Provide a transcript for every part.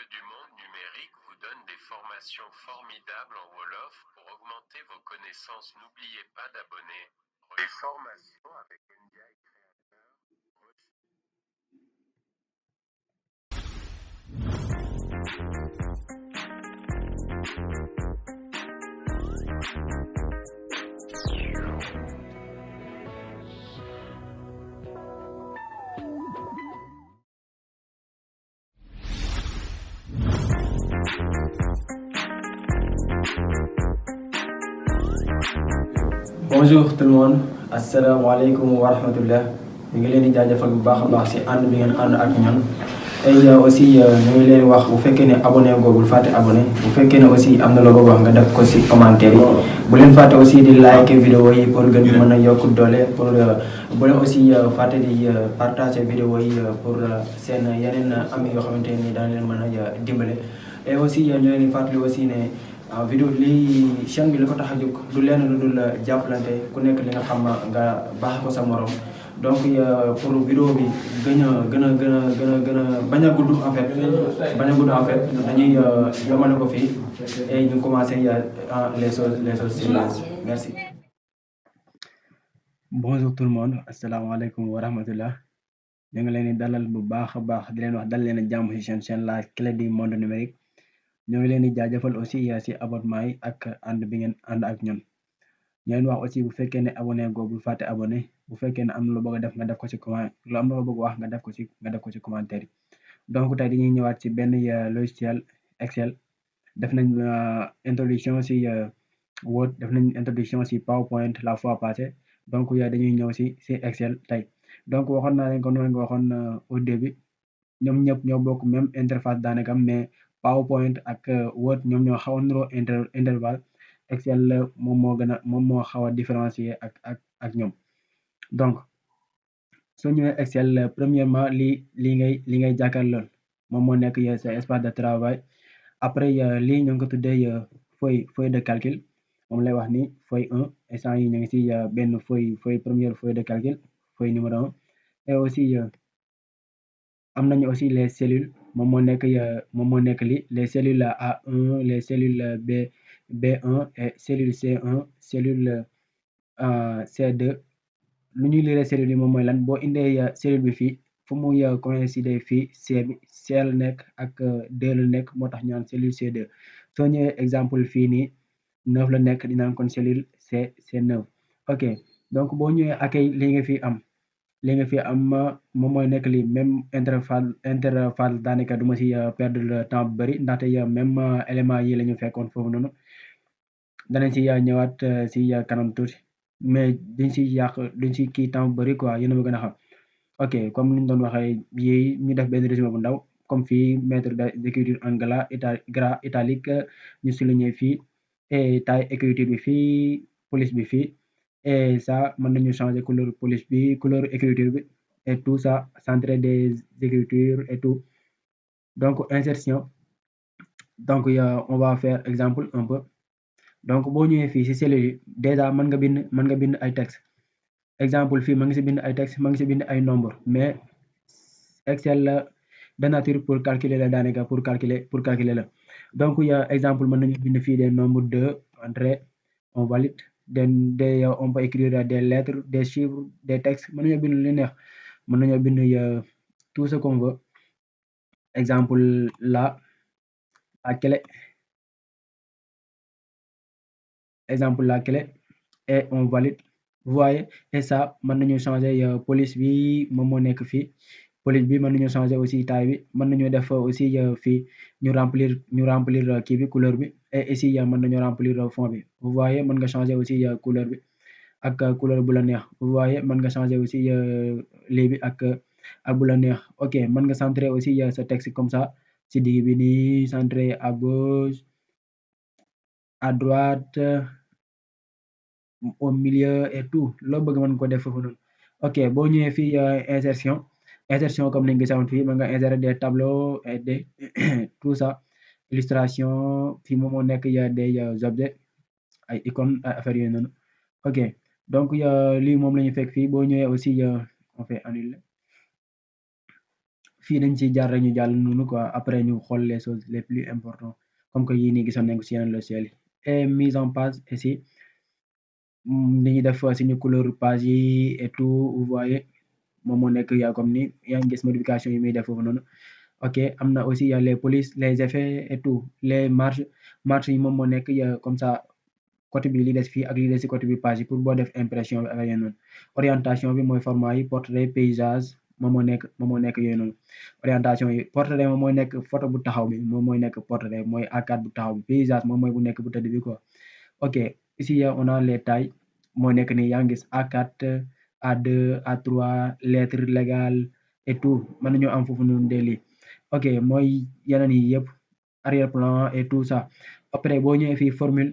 jeux du monde numérique vous donne des formations formidables en Wolof. Pour augmenter vos connaissances, n'oubliez pas d'abonner les formations avec Ndiaye créateur. Bonjour tout le monde, asalaamaaleykum wa rahmatullah. ñu ngi leen di jaajëfal bu baax a baax si ànd bi ngeen ànd ak ñun. Et aussi ñu ngi leen wax bu fekkee ne abonné googul fàtte abonné, bu fekkee ne aussi am na loo bëgg wax nga def ko si commentaire yi. Bu leen fàtte aussi di like vidéo yi pour gën mën a yokk doole, pour bu leen aussi fàtte di partager vidéo yi pour seen yeneen ami yoo xamante ni daan leen mën a dimbale. Et aussi ñu leen di fàttali aussi ne vidéo lii chaîne bi la ko tax a jóg du lenn lu dul jàppalante ku nekk li nga xam nga baax ko sa morom. Donc pour vidéo bi gën a bañ a gudd en fait dañuy yomale ko fii et ñu commencé les choses sérieuses. Merci. Bonjour tout le monde, asalaamaaleykum wa rahmatullah. ñu ngi leen di dalal bu baax a baax di leen wax dal leen a jàmm ci seen chaîne la clé du monde numérique. ñoo ngi leen di jaajëfal aussi ci abonnement yi ak ànd bi ngeen ànd ak ñun. ñu leen wax aussi bu fekkee ne abonné go bul fàtte abonné, bu fekkee ne am na lu bëgg a def nga def ko ci comment lu am na lu bëgg wax nga def ko ci commentaire yi. Donc tey dañuy ñëwaat ci benn logiciel Excel. Def nañ introduction ci Word, def nañ introduction ci PowerPoint la fois passée. Donc dañuy ñëw ci Excel tey. Donc waxoon naa leen ko noonu nga waxoon au début ñoom ñëpp ñoo bokk même interface daanaka, mais PowerPoint ak Word ñoom ñoo xaw a niroo intervalle. Excel moom moo xaw a différencier ak ñoom. Donc soo ñëwee Excel premièrement li ngay jàkkaarlool moom moo nekk sa espace de travail. Après lii ñu ngi ko tuddee feuille de calcul moom lay wax ni feuille 1 instant yi ñu ngi ci benn première feuille de calcul, feuille numéro 1. Et aussi am nañu aussi les cellules moom moo nekk li les cellules A1, les cellules B1 et cellule C1, cellule C2. lu ñuy lire cellule yi moom mooy lan boo indee cellule bi fii fu muy coïncider fii C la nekk ak 2 la nekk moo tax ñu naan cellule C2. soo ñëwee exemple fii nii 9 la nekk dinaan kon cellule C9. ok donc boo ñëwee accueil li nga fi am moom mooy nekk li même intervalle daanaka du ma si perdre le temps bu bëri ndaxte même élément yi la ñu fekkoon foofu noonu. danañ ci ñëwaat ci kanam tuuti mais duñ ci kii temps bu bëri quoi, yéen a ma gën a xam. ok comme ni ñu doon waxee yi ñu def benn résumé bu ndaw comme fii maître d'écriture en gras italique ñu souligner fii et taille écriture bi fii, police bi fii. Et ça mën nañu changer couleur police bi, couleur écriture bi et tout ça, centrer des écritures et tout. Donc insertion, donc on va faire exemple un peu. Donc boo ñëwee fii ci cellule yi déjà mën nga bind ay texte. Exemple fii ma ngi ci bind ay texte, ma ngi ci bind ay nombre, mais Excel de nature pour calculer la daanaka pour calculer la. Donc exemple mën nañu bind fii des nombres de entrée, on valide. On peut écrire des lettres, des chiffres, des textes, mën nañoo bind lu neex, mën nañoo bind tout ce qu'on veut. Exemple la clé, exemple la clé et on valide. Vous voyez, et ça mën nañu changer police bi moom moo nekk fii. Police bi mën nañu changer aussi taille bi, mën nañu def aussi fii ñu remplir kii bi couleur bi. Et ici mën nañu remplir fond bi. Vous voyez, mën nga changer aussi couleur bi ak couleur bu la neex. Vous voyez, mën nga changer aussi lii bi ak bu la neex. ok mën nga centrer aussi sa texte comme ça ci digg bi nii, centrer à gauche, à droite, au milieu et tout loo bëgg mën ko def foofu noonu. ok boo ñëwee fii insertion comme ni nga gisoon fii mën nga insérer des tableaux et des tout ça, illustration fii moom moo nekk des objets, ay icônes ay affaires yooyu noonu. ok donc lii moom la ñu fekk fii. boo ñëwee aussi on fait annuler fii dañ ciy jaar rek ñu jàll noonu quoi après ñu xool les choses les plus importantes comme que yii nii gisoon nañ ko si yeneen logiciel yi et mise en page ici ni ñuy def suñu couleur page yi et tout vous voyez moom moo nekk yaa comme ni yaa ngi gis modification yi muy def foofu noonu ok am na aussi y a les polices les effets et tout les marges yi moom moo nekk comme ça côté bi li des fii ak li des si côté bi page yi pour boo def impression bi ak yooyu noonu orientation bi mooy format yi portrait paysage moom moo nekk yooyu noonu orientation yi portrait moom mooy nekk photo bu taxaw bi moom mooy nekk portrait mooy A4 bu taxaw bi paysage moom mooy bu nekk bu tëdd bi quoi ok ici on a les tailles moo nekk nii yaa ngi gis A4 A2 A3 lettre légale et tout mën nañoo am foofu noonu des lii ok mooy yeneen yi yëpp arrière plan et tout ça après boo ñëwee fii formule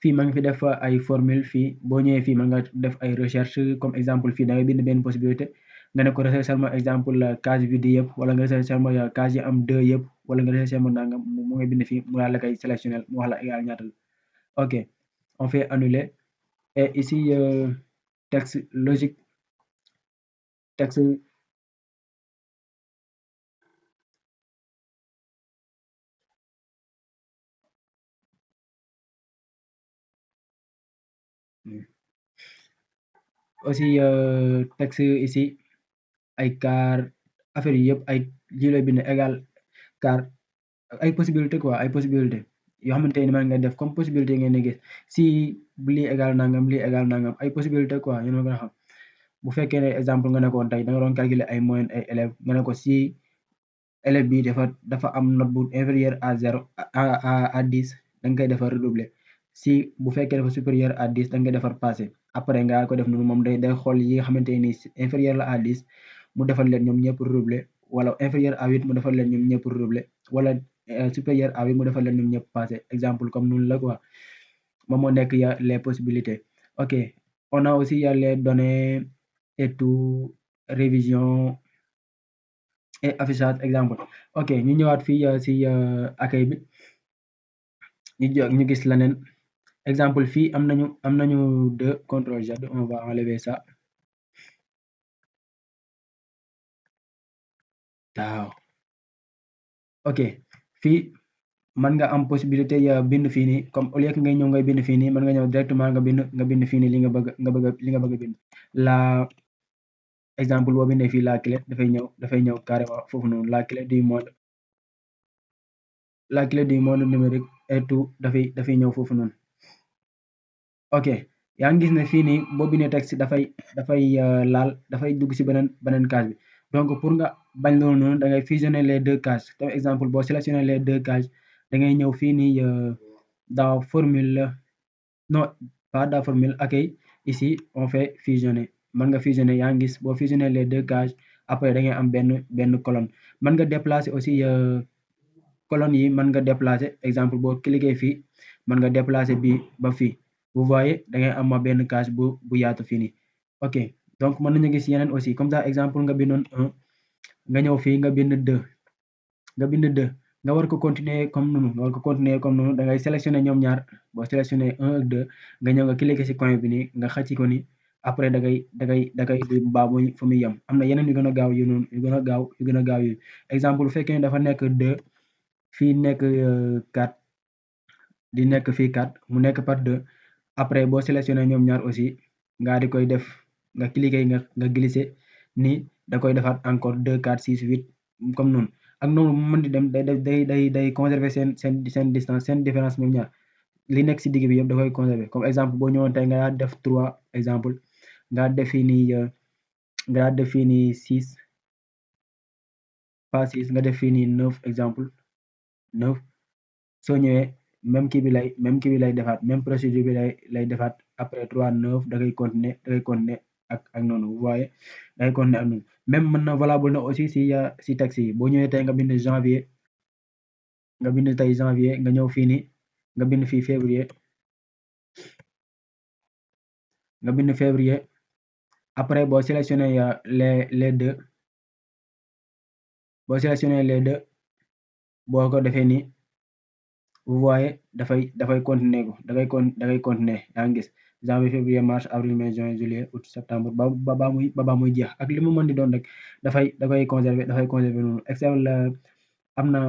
fii ma ngi fi def ay formule fii boo ñëwee fii mën nga def ay recherche comme exemple fii da ngay bind benn possibilité nga ne ko recherche ma exemple case vide yëpp wala nga recherche ma case yi am 2 yëpp wala nga recherche ma nangam mu ngay bind fii mu daal la koy sélectionnel mu wax la égal ñaata la ok on fait annuler et ici texte logique texte aussi texte ici ay car affaire yi yëpp ay lii lay bind égal car ay possibilité quoi ay possibilité yoo xamante ni man nga def comme possibilité ngeen di gis si lii égal nangam ay possibilité quoi yéen a gën a xam bu fekkee ne exemple nga nekkoon tey da nga doon calculer ay moyenne ay élèves nga ne ko si élève bi dafa am note bu inférieur à 0 à 10 da nga koy defar redoubler si bu fekkee dafa supérieur à 10 da nga koy defar passé après nga ko def noonu moom day xool yi nga xamante ni inférieur la à 10 mu defal leen ñoom ñëpp redoubler wala inférieur à 8 mu defal leen ñoom ñëpp redoubler wala supérieur à 8 mu defal leen ñoom ñëpp passé exemple comme noonu la quoi moom moo nekk ya les possibilités ok on a aussi y a les données et tout révision et affichage exemple ok ñu ñëwaat fii si accueil bi ñu gis leneen exemple fii am nañu 2 contrôle Z on va enlever ça waaw ok fii mën nga am possibilité bind fii nii comme au lieu que ngay ñëw ngay bind fii nii mën nga ñëw directement nga bind fii nii li nga bëgg a bind la exemple boo bindee fii la clé dafay ñëw carrément foofu noonu la clé du monde numérique et tout dafay ñëw foofu noonu ok yaa ngi gis ne fii nii boo bindee texte dafay dugg si beneen case bi donc pour nga bañ loolu noonu da ngay fusionner les 2 cases comme exemple boo sélectionner les 2 cases da ngay ñëw fii nii dans formule non pas dans formule accueil ici on fait fusionner mën nga fusionner yaa ngi gis boo fusionner les 2 cases après da ngay am benn colonne mën nga déplacer aussi colonne yi mën nga déplacer exemple boo cliquer fii mën nga déplacer bii ba fii vous voyez da ngay am benn case bu yaatu fii nii ok donc mën nañu gis yeneen aussi comme ça exemple nga bindoon 1 nga ñëw fii nga bind 2 nga war ko continuer comme noonu da ngay sélectionner ñoom ñaar boo sélectionner 1 ak 2 nga ñëw nga cliquer ci coin bi nii nga xëcc ko nii après da ngay baa fu muy yem am na yeneen yu gën a gaaw yu noonu yu gën a gaaw yu exemple bu fekkee ne dafa nekk 2 fii nekk 4 di nekk fii 4 mu nekk par 2 après boo sélectionner ñoom ñaar aussi nga di koy def nga cliquer nga glisser nii da koy defaat encore 2 4 6 8 comme noonu ak noonu mu mën di dem day conserver seen distance seen différence ñoom ñaar li nekk si digg bi yëpp da koy conserver comme exemple boo ñëwoon tey nga def 3 exemple nga def fii nii 6 pas 6 nga def fii nii 9 exemple 9 soo ñëwee même kii bi lay defaat même procédure bi lay defaat après 3 9 da koy continuer ak noonu vous voyez da koy continuer ak noonu même mën na valable na aussi si texte yi boo ñëwee tey nga bind janvier nga ñëw fii nii nga bind fii février après boo sélectionner les deux boo ko defee nii vous voyez dafay continuer ko da ngay continuer yaa ngi gis janvier février mars avril mai juin juillet août septembre ba muy jeex ak li mu mën di doon rek da koy conserver noonu. Excel am na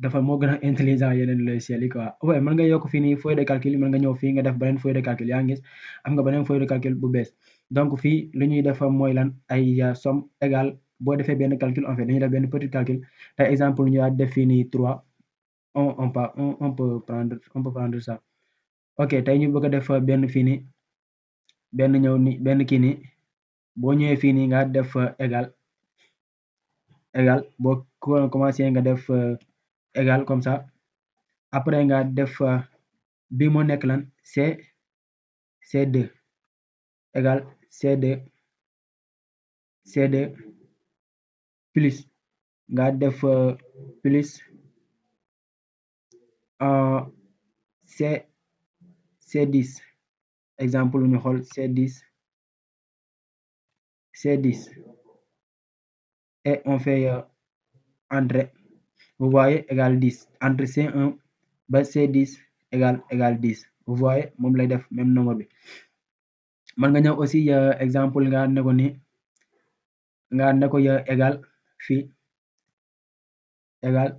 dafa moo gën a intelligent yeneen logiciel yi quoi. Ouais, mën nga yokk fii nii feuille de calcul mën nga ñëw fii nga def beneen feuille de calcul yaa ngi gis am nga beneen feuille de calcul bu bees. Donc fii lu ñuy def mooy lan ay somme égale boo defee benn calcul en fait dañuy def benn petit calcul te exemple ñu def fii nii 3 on peut prendre ça. Ok, tey ñu bëgg a def benn fii nii benn kii nii boo ñëwee fii nii nga def égal boo commencé nga def égal comme ça après nga def bi moo nekk lan C2 égal C2 plus nga def plus C10 exemple ñu xool C10 et on fait entrée, vous voyez égal 10 entre C1 ba C10 égal 10 vous voyez moom lay def même nombre bi. Man nga ñëw aussi exemple nga ne ko ni nga ne ko égal fii égal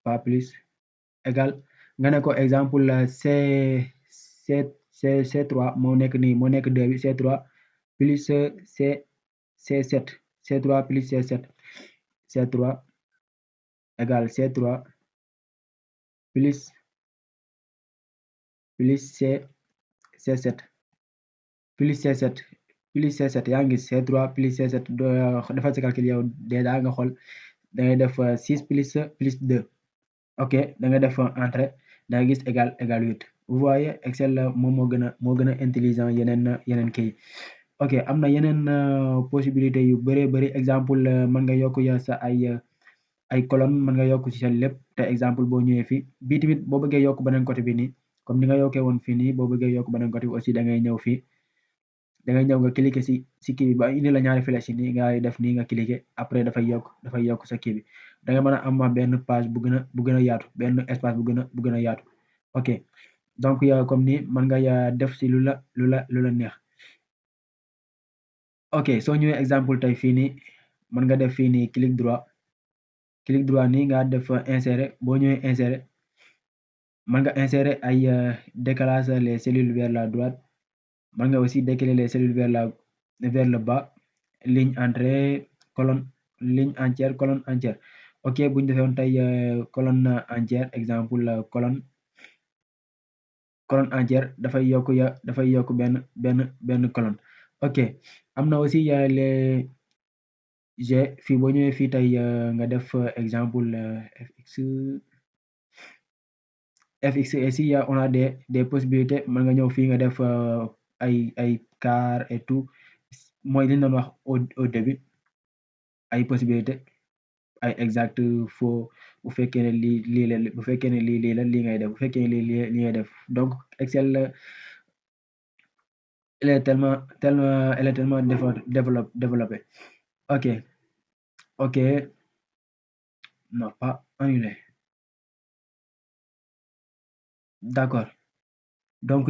pas plus égal nga ne ko exemple C3 moo nekk nii moo nekk 2 bi C3 plus C7 C3 plus C7 C3 égal C3 plus C7 plus C7 yaa ngi C3 plus C7 defal sa calcul yow déjà nga xool da ngay def 6 plus 2 ok da nga def entrée da nga gis égal 8 vous voyez Excel moom moo gën a intelligent yeneen kii. Ok, am na yeneen possibilité yu bëri exemple mën nga yokk sa ay colonne mën nga yokk ci seen lépp te exemple boo ñëwee fii bii tamit boo bëggee yokk beneen côté bi nii comme ni nga yokkee woon fii nii boo bëggee yokk beneen côté bi aussi da ngay ñëw fii da ngay ñëw nga cliquer si kii bi ba indi la ñaari flèche yi nii nga def nii nga cliquer après dafay yokk sa kii bi da nga mën a am benn page bu gën a yaatu benn espace bu gën a yaatu. Ok, donc comme ni mën nga def si lu la neex. Ok, soo ñëwee exemple tey fii nii mën nga def fii nii clic droit nii nga def insérer boo ñëwee insérer mën nga insérer ay décalage les cellules vers la droite mën nga aussi décaler les cellules vers le bas ligne entrée colonne ligne entière colonne entière. Ok, bu ñu defee woon tey colonne entière exemple colonne entière dafay yokk benn colonne. Ok, am na aussi les G fii boo ñëwee fii tey nga def exemple fx ici on a des possibilités mën nga ñëw fii nga def ay quart et tout mooy li ñu doon wax au début ay possibilité ay exact faux bu fekkee ne lii la bu fekkee ne lii la lii ngay def bu fekkee ne lii ngay def donc Excel elle est tellement développée. Ok, non pas annulé. D'accord, donc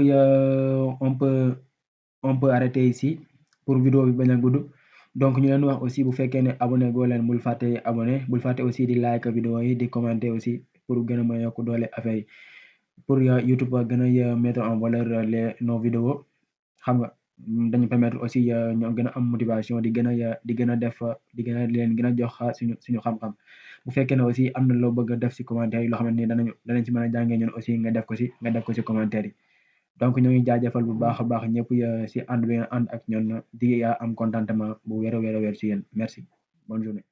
on peut arrêter ici pour vidéo bi bañ a gudd. Donc ñu leen wax aussi bu fekkee ne abonné goo leen bul fàtte abonné bul fàtte aussi di like vidéo yi di commenter aussi pour gën a mën a yokk doole affaire yi pour YouTube gën a mettre en valeur nos vidéos xam nga dañu permettre aussi ñoo gën a am motivation di gën a def di gën a jox suñu xam-xam. Bu fekkee ne aussi am na loo bëgg a def si commentaire yi loo xamante ni danañ si mën a jàngee ñun aussi nga def ko si commentaire yi. Donc ñoo ngi jaajëfal bu baax a baax ñëpp si ànd bi ngeen ànd ak ñun di am contentement bu wér a wér si yéen merci bonne journée.